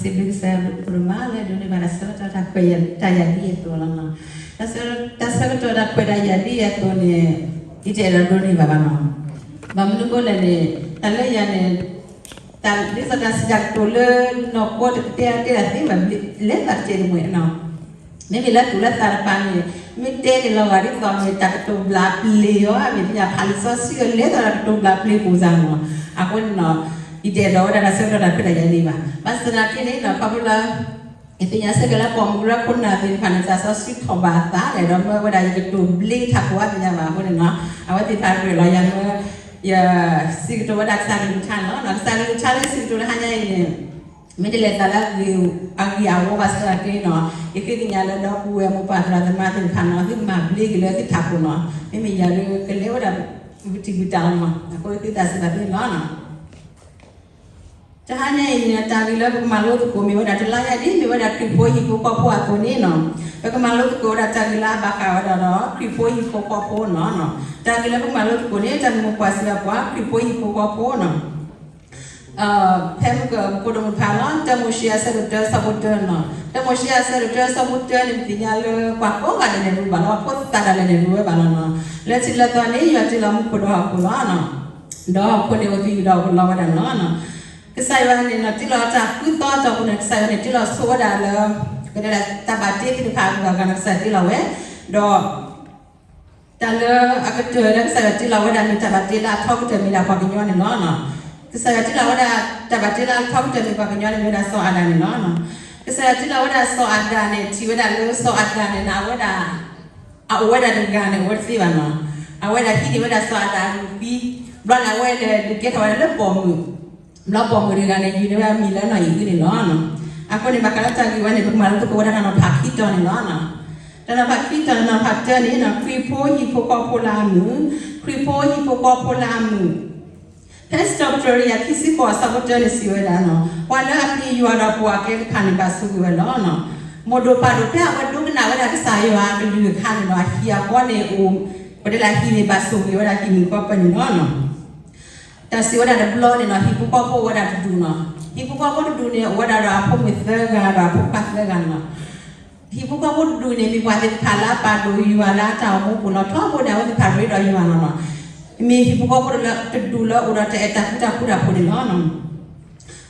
စံးဘျုးကစၢ်ယွၤဒိၣ်မးလၢဒိးန့ၢ်ဘၣ်တၢ်ဆၢကတီၢ်တၢ်ခွဲးတၢ်ယာ်ဒ်အံၤအသိးလီၤ. တၢ်ဆၢကတီၢ်တၢ်ခွဲးတၢ်ယာ်ဒ်အံၤအသိးန့ၣ် ယတအဲၣ်ဒိးဒိးန့ၢ်ဘၣ်ဘၣ်နီၤ. ဘၣ်မနုၤအဃိလဲၣ်န့ၣ် တၢ်လၢယၤန့ၣ် တၢ်ဒ်သိးတၢ်စံးတၢ်ကတိၤလၢနီၢ်ကီၢ်တကတဲအတဲဒၣ်သ့မး လဲၤသးတကဲးတမှဲၤနီၤ. မ့မ့ၢ်လၢတူၢ်လၢသးတပၤန့ၣ် မ့ၢ်တဲန့ၣ်လီၤဂာ်ဒ်သိးန့ၣ် တၢ်ကတိၤဘျးပျ့ၤအီၤ မ့ၢ်သ့ၣ်ညါဖးလံာ်စီဆှံအီၤ လဲၤသးတၢ်ကတိၤဘျးပျ့ၤပူၤစ့ၢ်နီၤ. အဃိန့ၣ်နီၤ ယတအဲၣ်ဒိးဝဲဒၣ်တၢ်ဆၢကတီၢ်တၢ်ခွဲးတၢ်ယာ်ဒ်အံၤဘၣ်. ဘၣ်ဆၣ်သနာ်က့န့ၣ်နီၤ ခီဖျိလၢ ယသ့ၣ်ညါစ့ၢ်ကီးလၢပိာ်မုၣ်ကရၢခိၣ်နၢ်သ့ၣ်တဖၣ်န့ၣ် တၢ်စီဆှံထီၣ်ဘၣ်အသးဒီး မၢဝဲဒၣ်ယကတိၤဘျ့ထးခိၣ်အါသ့ၣ်ညါဘၣ်အဃိန့ၣ်နီၤ အဝဲသ့ၣ်တဖၣ်ရဲၣ်လီၤယၤလၢ ယစံးကတိၤဝဲဒၣ်ကစၢ်ကလုၢ်ကထါန့ၣ်လီၤ. ကစၢ်ကလုၢ်ကထါလၢယစံးကတိၤလၢဟါညါအံၤန့ၣ် မ့ၢ်တလဲၤသးလၢအဂ့ၤအဝီဘၣ်ဆၣ်သနာ်က့နီၤ ယဃ့ကညးလၢဒီပုၢ်ဝဲၢ်မိၢ်ပၢ်သရၣ်သမါသ့ၣ်တဖၣ်နီၤ သုမၤဘျ့က့ၤလၢသုထးခိၣ်နီၤ မ့မ့ၢ်ယၤဒုးကလဲၤဝဲဒၣ် ပတံၢ်ပတၢ်လီၤနီၤ အဃိသုသးစံးဘၣ်သ့န့ၣ်လီၤ. တဟါညါအံၤန့ၣ် တၢ်ဂ့ၢ်လၢပကမၤလိသကိးမ့ၢ်ဝဲဒၣ်တလါညါဒ်မ့ၢ်ဝဲဒၣ်ခရံာ်ဖိဟံၣ်ဖိဃီဖိအသိးန့ၣ်နီၤ ပကမၤလိသကိးဝဲဒၣ်တၢ်ဂ့ၢ်လၢအဘၣ်ဃးဝဲဒၣ်ဒီး ခရံာ်ဖိဟံၣ်ဖိဃီဖိနီၤ. တၢ်ဂ့ၢ်လၢပကမၤလိသကိးန့ၣ် တၢ်ဂ့ၢ်မိၢ်ပှၢ်စံးဘၣ်ပှၤ ခရံာ်ဖိဟံၣ်ဖိဃီဖိနီၤ ဖဲမုၢ်ကဖိဒိၣ်မုၢ်ဖးလီၤ တၢမိၤၡ့အဆၢဒိၣ်တၢဆၢဖိတၢနီၤ တၢမိၤၡ့အဆၢဒိၣ်တၢဆၢဖိတၢန့ၣ် ပသ့ၣ်ညါလၢပှၤကိးဂၤဒဲးန့ၣ်ရူဘၣ်လီၤ ဖိသၣ်ဒၣ်လဲာ်န့ၣ်ရူဝဲဘၣ်လီၤနီၤ. လၢထံးလၢသီန့ၣ် ယွၤတ့လီၤမူခိၣ်ဒီးဟီၣ်ခိၣ်လီၤနီၤ ဒီးဟီၣ်ခိၣ်န့ၣ်အိၣ်သယုၢ်ဒီးအိၣ်ကလီဝဲဒၣ်လီၤနီၤ. ကစၢ်ယွၤန့ၣ်နီၤ တ့လီၤတၢ်ဃုသီအတီၢ်ပူၤန့ၣ် ကစၢ်ယွၤန့ၣ်တ့လီၤဆိဝဲဒၣ်လၢ ကတဲဒၣ်တၢ်ဘၣ်တ့သ့ၣ်တဖၣ်အဂၤဂၤနီၤ ကစၢ်ယွၤတ့လီၤဝဲ ဒီး တၢ်လၢအကတၢၢ်လၢကစၢ်ယွၤတ့လီၤဝဲဒၣ်န့ၣ် တၢ်ဘၣ်တ့လၢအထီကတၢၢ်မ့ၢ်ဒၣ်ပှၤကညီန့ၣ်လီၤ. ကစၢ်ယွၤတ့လီၤဝဲဒၣ် တၢ်ဘၣ်တ့လၢအထီကတၢၢ်မ့ၢ်ပှၤကညီန့ၣ် မ့ၢ်ဝဲဒၣ်စီၤအၤဒၣ်န့ၣ်လီၤ. ကစၢ်ယွၤတ့လီၤဝဲဒၣ်စီၤအၤဒၣ်န့ၣ် ထံၣ်ဝဲဒၣ်လၢစီၤအၤဒၣ်န့ၣ် အဝဲဒၣ် အအိၣ်ဝဲဒၣ်တဂၤန့ၣ် အိၣ်ဝဲတသ့ဘၣ်နီၤ. အဝဲဒၣ်ဟံးန့ၢ်ဝဲဒၣ်စီၤအၤဒၣ်အဂုၢ်သံ, ဘျီန့ၣ် အဝဲလဲၤဒုးကဲထီၣ်ဝဲဒၣ်လၢပိာ်မုၣ်, ဘျီပိာ်မုၣ်တဂၤန့ၣ် ယုၢ်န့ၢ်ဝဲအမံၤလၢနီၢ်အံၤအဂ့ၢ်န့ၣ်လီၤ. အဃိန့ၣ် ဘၣ်ဃးလၢတၢ်ဂ့ၢ်ဝဲန့ၣ် ပကမၤလိသကိးဝဲဒၣ်တၢ်နီၤဖးခံတီၤန့ၣ်လီၤ. တၢ်နီၤဖးခံတီၤန့ၣ် နီၤဖးတၢန့ၣ် ခရံာ်ဖိဟံၣ်ဖိဃီဖိလၢအမုာ်, ခရံာ်ဖိဟံၣ်ဖိဃီဖိလၢအမုာ် ဖဲစံးထီၣ်ပတြၢၤတကယၤခံဆံဃိးအဆၢဖိတၢန့ၣ်စံးဝဲဒၣ်, ပှၤလၢအပျံၤယွၤဒီးပိာ်အကျဲတဖၣ်န့ၣ် ဘၣ်ဆိၣ်ဂ့ၤဝဲလီၤ. မိၢ်ဒိၣ်ပၢ်ဒိၣ်ဖဲအဝဲဒိကနၣ်ဝဲဒၣ်ကစၢ်ယွၤအကလုၢ်ကထါန့ၣ်ဒီး အဟံၣ်အဃီန့ၣ်အိၣ်, ပတဲလၢအဟံၣ်န့ၣ်ဘၣ်ဆိၣ်ဂ့ၤဝဲဒၣ်ဟံၣ်မုၣ်ဃီပၢၢ်န့ၣ်လီၤ. တၢ်စံးဝဲဒၣ်တဘျီန့ၣ်နီၤ ဟံၣ်ဖိဃီဖိအိၣ်ဝဲဒၣ်တဒူၣ်နီၤ. ဟံၣ်ဖိဃီဖိတဒူၣ်န့ၣ် အိၣ်ဝဲဒၣ်ဒီးအဖိမုၣ်သၢဂၤဒီးအဖိခွါသၢဂၤနီၤ. ဟံၣ်ဖိဃီဖိတဒူၣ်န့ၣ် မ့ၢ်ပှၤသ့ၣ်တဖၣ်လၢအပာ်ဒိၣ်ယွၤလၢအတၢ်အိၣ်မူပူၤလီၤ. ထီဘိန့ၣ် အဝဲသ့ၣ်တဖၣ်ရ့ဒီးယွၤလီၤနီၤ. မ့ၢ်ဟံၣ်ဖိဃီဖိတဒူၣ်လၢအိၣ်ဒီးတၢ်အဲၣ်တၢ်ဃူတၢ်ဖိးတၢ်ဖိးန့ၣ်လီၤ.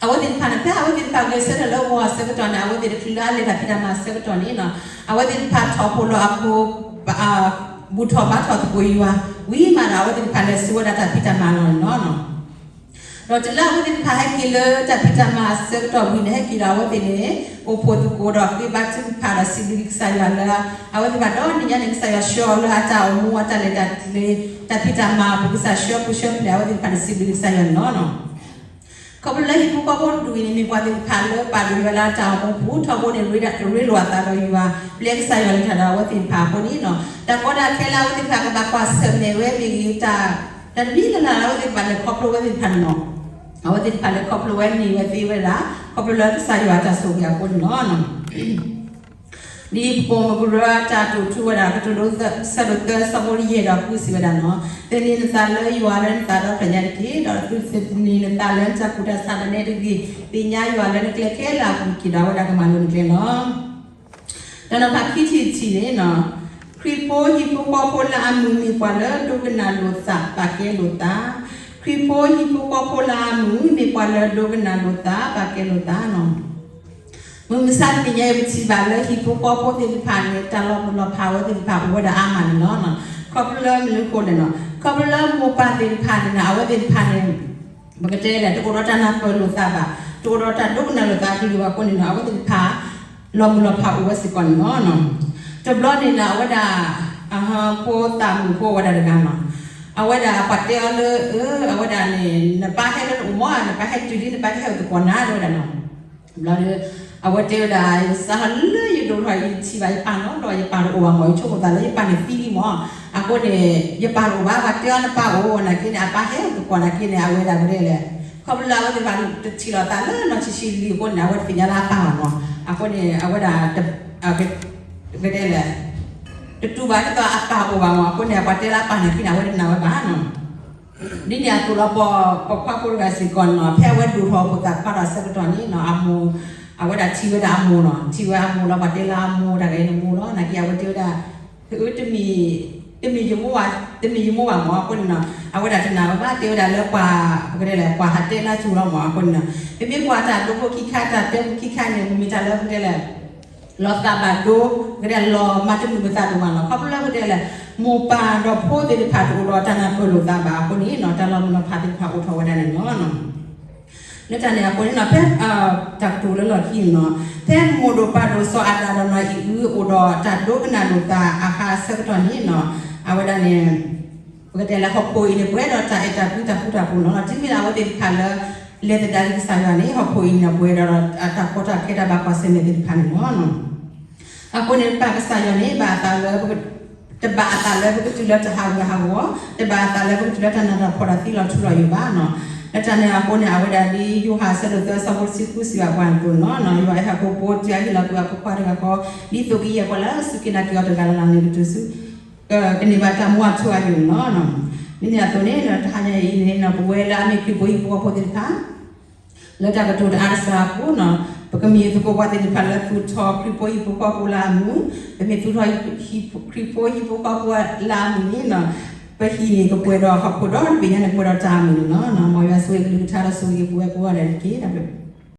အဝဲသ့ၣ်တဖၣ်န့ၣ် ဖဲအဝဲသ့ၣ်တဖၣ်ဂဲၤဆၢထၢၣ်လၢဂီၤအဆၢကတီၢ်န့ၣ် အဝဲသ့ၣ်တချုးလၢအလဲၤတၢ်ဖံးတၢ်မၤအဆၢကတီၢ်န့ၣ်နီၤ အဝဲသ့ၣ်တဖၣ်ထီၣ်ဖိးလီၤအဖိ ဘူၣ်ထီၣ်ဘါထီၣ်သကိးယွၤ ဝံၤမးဒီး အဝဲသ့ၣ်တဖၣ်လဲၤဆူဝဲဒၣ်တၢ်ဖံးတၢ်မၤလီၤန့ၣ်လီၤ. ဒီးတုၤလၢအဝဲသ့ၣ်တဖၣ်ဟဲက့ၤလၢတၢ်ဖံးတၢ်မၤအဆၢကတီၢ်ဝံၤန့ၣ် ဟဲက့ၤဒီးအဝဲသ့ၣ်န့ၣ် အိၣ်ဖှိၣ်သကိးဒီးဃ့ဘါထုကဖၣ်ဒီးစံးဘျုးကစၢ်ယွၤလၢ အဝဲသ့ၣ်တဖၣ်ဒီးနံၤညါန့ၣ် ကစၢ်ယွၤဆှၢအီၤလၢအတၢ်အိၣ်မူအတၢ်လဲၤတၢ်ကျဲ တၢ်ဖံးတၢ်မၤအပူၤ ကစၢ်ဆှၢပူၤဆှၢဖျဲးအဝဲသ့ၣ်တဖၣ်န့ၣ် စံးဘျုးကစၢ်ယွၤန့ၣ်လီၤ. ခီဖျိလၢဟံၣ်ဖိဃီဖိတဒူၣ်အံၤန့ၣ် မ့ၢ်ပှၤသ့ၣ်တဖၣ်လၢပာ်ဒိၣ်ယွၤလၢအတၢ်အိၣ်မူပူၤ ထီဘိန့ၣ် ရ့လိာ်အသးဒီးယွၤ ပျဲကစၢ်ယွၤလဲၤတၢ်ဒီးအဝဲသ့ၣ်တဖၣ်အဃိန့ၣ်နီၤ တၢ်ကီတၢ်ခဲလၢအဝဲသ့ၣ်တဖၣ်ကဘၣ်ကွၢ်ဆၢၣ်မဲာ်ဝဲမ့ၢ်ဂ့ၤ တၢ်တမံၤလၢ်လၢ်လၢအဝဲသ့ၣ်တဖၣ်လဲၤခီဖျိဝဲသ့ၣ်တဖၣ်န့ၣ်လီၤ. အဝဲသ့ၣ်တဖၣ်လဲၤခီဖျိဝဲန့ၢ်ဝဲသ့ဝဲဒၣ် ခီဖျိလၢကစၢ်ယွၤအတၢ်ဆိၣ်ဂ့ၤအဃိန့ၣ်လီၤ. ဒ်ပပိာ်မုၣ်ကရၢအတၢ်တိာ်ထူဝဲဒၣ် ကတိၤဒိ ဆၢဒိၣ်သၢ ဆၢဖိယဲၢ်ဒီးဃုစံးဝဲဒၣ်နီၤ သန့ၤနသးလၢယွၤလၢနသးဒီဖျၢၣ်ညါတက့ၢ်. ဒီးသုသန့ၤနသးလၢနတၢ်ကူၣ်တၢ်ဆးဒၣ်နဲတဂ့ၤ. သ့ၣ်ညါယွၤလၢနကျဲခဲလၢာ်အပူၤတက့ၢ် ဒီးအဝဲဒၣ်ကမၤလိနကျဲလီၤ. တၢ်နီၤဖးခံထံၣ်တထံၣ်န့ၣ်နီၤ ခရံာ်ဖိဟံၣ်ဖိဃီဖိလၢအမုာ်မ့ၢ်ပှၤလၢဒိကနၣ်လိာ်သးပာ်ကဲလိာ်သး, ခရံာ်ဖိဟံၣ်ဖိဃီဖိလၢအမုာ်မ့ၢ်ပှၤလၢဒိကနၣ်လိာ်သးပာ်ကဲလိာ်သးနီၤ. မုၢ်မဆါတနံၤညါအံၤ ပထံၣ်ဘၣ်လၢဟံၣ်ဖိဃီဖိသ့ၣ်တဖၣ်န့ၣ် တၢ်လီၤမုၢ်လီၤဖးဝဲသ့ၣ်တဖၣ်အိၣ်ဝဲဒၣ်အါမးန့ၣ်လီၤ. ခီဖျိလၢမနုၤအဃိလဲၣ်နီၤ ခီဖျိလၢမိၢ်ပၢ်သ့ၣ်တဖၣ်န့ၣ်နီၤ အဝဲသ့ၣ်တဖၣ်န့ၣ် ပကတဲလဲၣ် တအိၣ်ဒီးတၢ်နၢ်ပၢၢ်လိာ်သးဘၣ်, တအိၣ်ဒီးတၢ်ဒိကနၣ်လိာ်သးအကလုၢ်ဘၣ်အဃိန့ၣ်နီၤ အဝဲသ့ၣ်တဖၣ် လီၤမုၢ်လီၤဖးအိၣ်ဝဲစ့ၢ်ကီးန့ၣ်လီၤ. တဘျီန့ၣ်နီၤ အဝဲဒၣ် အဟၢဖိသးမုာ်ဖိဝဲဒၣ်တဂၤနီၤ, အဝဲဒၣ်ပှၤတဲအီၤလၢ အဝဲဒၣ်န့ၣ် နပၢ်ဟဲလၢနအိၣ်မး နပၢ်ဟဲတုၤလံ နပၢ်ကဟဲအိၣ်သကိးနၤ တဲဝဲဒၣ်နီၤ. ဘျီဒီး အဝဲတဲဝဲဒၣ် စးထီၣ်လၢယဒိၣ်ထီၣ် ယထံၣ်ဘၣ်ယပၢ်နီတဘျီ ယပၢ်တအိၣ်ဘၣ်မး ယဆိကမိၣ်သးလၢယပၢ်န့ၣ်သံလံမး, အဃိန့ၣ် ယပၢ်တအိၣ်ဘၣ် ပှၤတဲအီၤနပၢ်အိၣ် နာ်က့န့ၣ် အပၢ်ဟဲအိၣ်သကိးနာ်က့န့ၣ် အဝဲဒၣ်ပတဲလဲၣ်, ခီဖျိလၢအဝဲသ့ၣ်တဖၣ်တထံၣ်လိာ်သးလၢနီၢ်ဆံးဆံးလံအဃိန့ၣ် အဝဲတသ့ၣ်ညါလၢအပၢ်ဘၣ်မး, အဃိန့ၣ် အဝဲဒၣ် ပတဲလဲၣ် တတူၢ်ဘၣ်ဒ်သိးအပၢ်အိၣ်ဘၣ်မး အဃိန့ၣ် ပှၤတဲလၢအပၢ်နာ်က့န့ၣ် အဝဲတနာ်ဝဲဘၣ်နီၤ. ဒ်န့ၣ်အသိးလီၤ ပိာ်ခွါဖိတဂၤစ့ၢ်ကီးနီၤ ဖဲအဝဲဒိၣ်ထီၣ်အိၣ်ဖှိၣ်သးခွါဒီးအဆၢကတီၢ်န့ၣ်နီၤ အမိၢ် အဝဲဒၣ်ထံၣ်ဝဲဒၣ်အမိၢ်နီၤ, ထံၣ်ဝဲအမိၢ်လီၤ ပှၤတဲလၢအမိၢ်တၢ်ဂ့ၤန့ၣ်မိၢ်လီၤ, နာ်က့အဝဲတဲဝဲဒၣ် တမ့ၢ်ယမိၢ်ဘၣ်, တမ့ၢ်ယမိၢ်ဘၣ်မၢ်, အဃိန့ၣ်နီၤ အဝဲဒၣ်တနာ်ဝဲဘၣ်, တဲဝဲဒၣ်လၢပှၤ ပကတဲလဲၣ် ပှၤဟးတဲလၢအစိၤလီၤမၢ်, အဃိန့ၣ်နီၤ ပမ့ၢ်ကွၢ်တၢ်ဒိဖိခံခါ တၢ်တဲဖိခံခါန့ၣ် မ့ၢ်တၢ်လၢပကတဲလဲၣ် လီၤသးဘၣ်ဒိ, ပကတဲလီၤမၤတမုာ်ပသး ဒိၣ်မးလီၤ, ခီဖျိလၢပကတဲလဲၣ် မိၢ်ပၢ်ဒီးဖိသ့ၣ်တဖၣ်တအိၣ်ဒီးတၢ်နၢ်ပၢၢ်လိာ်သးဘၣ်အဃိန့ၣ်နီၤ တၢ်လီၤမုၢ်လီၤဖးသ့ၣ်တဖၣ်အိၣ်ထီၣ်ဝဲဒၣ်န့ၣ်လီၤ. လၢတၢ်န့ၣ်အဃိန့ၣ်နီၤ ဖဲ တၢ်ကတိၤလၢလီၢ်ခံန့ၣ်နီၤ ဖဲမိၢ်ဒိၣ်ပၢ်ဒိၣ်စီၤအၤဒၣ်ဒီးနီၢ်အံၣ်အု အိၣ်ဒီးတၢ်ဒိကနၣ်လိာ်သးအဟါအဆၢကတီၢ်န့ၣ်နီၤ အဝဲဒၣ်န့ၣ် ပကတဲလၢဟီၣ်ခိၣ်အံၤန့ၣ် ပှဲၤဒီးတၢ်အဲၣ်တၢ်ကွံတၢ်ဃူတၢ်ဖိးနီၤလီၤ. တုၤမ့ၢ်လၢအဝဲသ့ၣ်တဖၣ်လၢ လဲၤသဒၣ်က့ၤကစၢ်ယွၤန့ၣ် ဟီၣ်ခိၣ်အံၤန့ၣ် ပှဲၤဒီးတၢ်ကီတၢ်ခဲတၢ်ဘၣ်ကွၢ်ဆၢၣ်မဲာ်သ့ၣ်တဖၣ်န့ၣ်လီၤ. အဃိန့ၣ် ပၢ်ကစၢ်ယွၤန့ၣ် ဘၣ်အသးလၢ တဘၣ်အသးလၢပကတုၤလၢတၢ်ဟးဂူာ်ဟးဂီၤ, တဘၣ်အသးလၢပကတုၤလၢတၢ်နးတၢ်ဖှီၣ်တၢ်သံလီၤထူလီၤယိာ်ဘၣ်နီၤ. လၢတၢ်န့ၣ်အဃိန့ၣ် အဝဲဒၣ်ဒ်ယိၤဟၣ်အဆၢဒိၣ်သၢ အဆၢဖိတဆံဃုစံးဘၣ်ပှၤအသိးန့ၣ်လီၤ. ယွၤအဲၣ်ဟီၣ်ခိၣ်ဖိ တုၤအဟ့ၣ်လီၤကွံာ်အဖိခွါတဂၤဃီ, ဒ်သိးကယဲၢ်ပှၤလၢအစူၢ်က့ၤနာ်က့ၤအီၤတဂၤလၢ်လၢ်န့ၣ် ကတုၤဆူ ကန့ၢ်ဘၣ်တၢ်မူအထူအယိာ်န့ၣ်လီၤ. မ့ၢ်န့ၣ်အသိးန့ၣ် တဟါညါအံၤန့ၣ် ပဝဲလၢအမ့ၢ်ခရံာ်ဖိဟံၣ်ဖိဃီဖိသ့ၣ်တဖၣ် လၢတၢ်ကတိၤတအါတစှၤအပူၤနီၤ, ပကမ့ၢ်သကိးပှၤသ့ၣ်တဖၣ်လၢသူၣ်ထီၣ်ခရံာ်ဖိဟံၣ်ဖိဃီဖိလၢအမုာ်, ပမ့ၢ်သူၣ်ထီၣ်ခရံာ်ဖိဟံၣ်ဖိဃီဖိလၢအမုာ်န့ၣ်နီၤ, ပဟံၣ်န့ၣ်ကပှဲၤဒီးဟီၣ်ခိၣ်ဒီတဘ့ၣ်ညါန့ၣ် ပှဲၤဒီးတၢ်အမုာ်န့ၣ်လီၤ. မ်ယွၤဆိၣ်ဂ့ၤကလုၢ်ကထါဒီးဆိၣ်ဂ့ၤပဝဲကိးဂၤဒဲးတက့ၢ်.